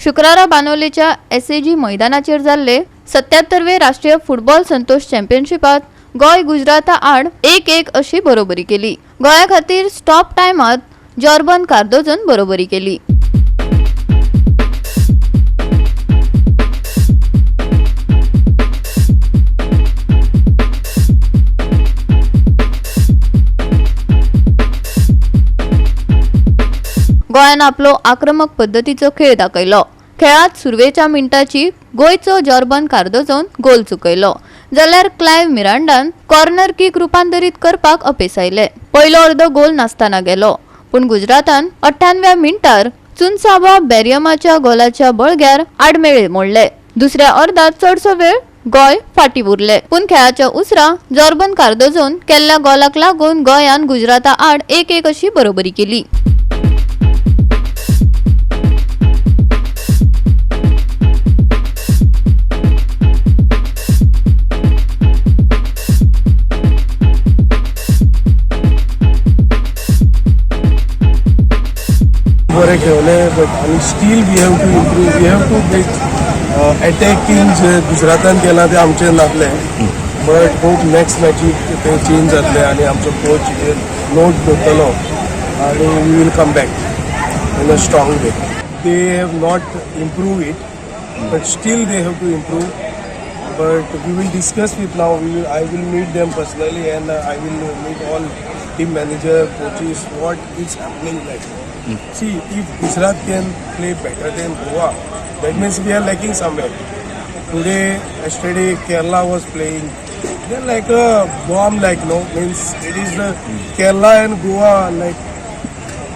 शुक्रारा बानोलेच्या एसएजी मैदानाचेर जाल्ले 77वे राष्ट्रीय फुटबॉल संतोष चॅम्पियनशिपात गोंय गुजराता आड 1-1 अशी बरोबरी केली. गोंया खातीर स्टॉप टायमात जॉर्बन कार्दोजन बरोबरी केली. गोंयान आपलो आक्रमक पद्दतीचो खेळ दाखयलो. खेळात सुरवेच्या मिनटाची गोंयचो जॉर्बन कार्दोजोन गोल चुकयलो, जाल्यार क्लायव्ह मिरांडान कॉर्नर किक रुपांतरीत करपाक अपेस आयले. पयलो अर्दो गोल नासतना गेलो, पूण गुजरातान 98व्या मिनटार चुनसाबा बेरियमाच्या गोलाच्या बळग्यार आडमेळे मोडले. दुसऱ्या अर्दात चडसो वेळ गोंय फाटी उरले, पूण खेळाच्या उसरा जॉर्बन कार्दोजोन केल्ल्या गोलाक लागून गोंयान गुजराता आड 1-1 अशी बरोबरी केली. बरें खेळले, बट आनी still we have to improve. We have to make attacking. जे गुजरातान केलां तें आमचें नासलें, बट होप नेक्स्ट मॅचीक तें चेंज जातलें आनी आमचो कोच नोट दवरतलो आनी we will come back in a strong way. They have not improve it, but still they have to improve. But we will discuss with now. We will, I will meet them personally and I will meet all team manager, coaches, what is happening. Like, see, if Gujarat can play better than Goa, that means we are lacking somewhere. Today, yesterday, Kerala was playing. They're like a bomb, like, no, means it is the Kerala and Goa, like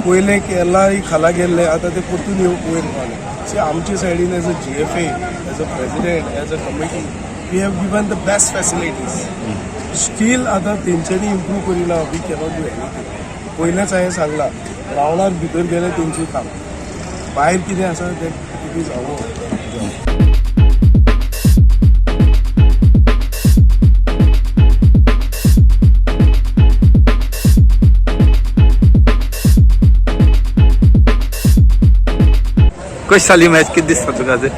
पयले केरला ही खाला गेल्ले, आतां ते परतून येवंक वयर पावले. C, आमचे सायडीन as a GFA, as a president, as a committee, we have given the best facilities. Still आतां तेंच्यांनी इम्प्रूव करिना, we cannot do anything. पयलेंच हांवें सांगलां, ग्रावंडार भितर गेले तेंचें काम, भायर कितें आसा तें it is our. कशी जाली मॅच, कितें दिसता तुका ते?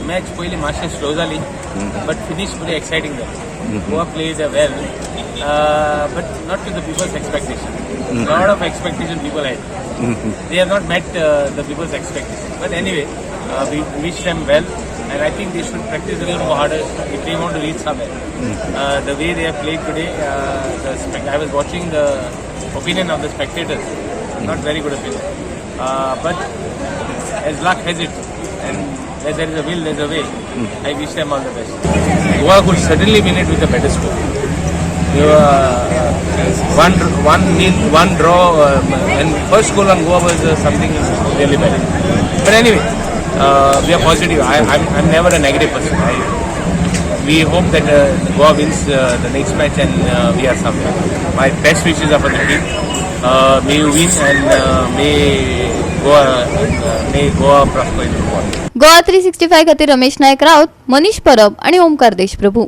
मॅच पयली मातशें स्लो जाली, बट फिनीश बरी एक्सायटींग जाली. Goa played well, but not to the people's expectation. Lot of expectation people had. They have not met the people's expectation. But anyway, we wish them well, and I think they should practice a little more harder if they want to reach somewhere. The way they have played today, I was watching the opinion of the spectators, not very good opinion. But as luck has it, and where there is a will, there is a way. I wish them all the best. Goa could certainly win it with a better score. They were 1-0, one draw, and first goal on Goa was something really bad. But anyway, we are positive. I'm never a negative person. We hope that Goa wins the next match and we are somewhere. My best wishes are for the team. May you win and may Goa prosper in football. Goa 365 खातीर रमेश नायक राऊत, मनीष परब आणि ओमकार देशप्रभू.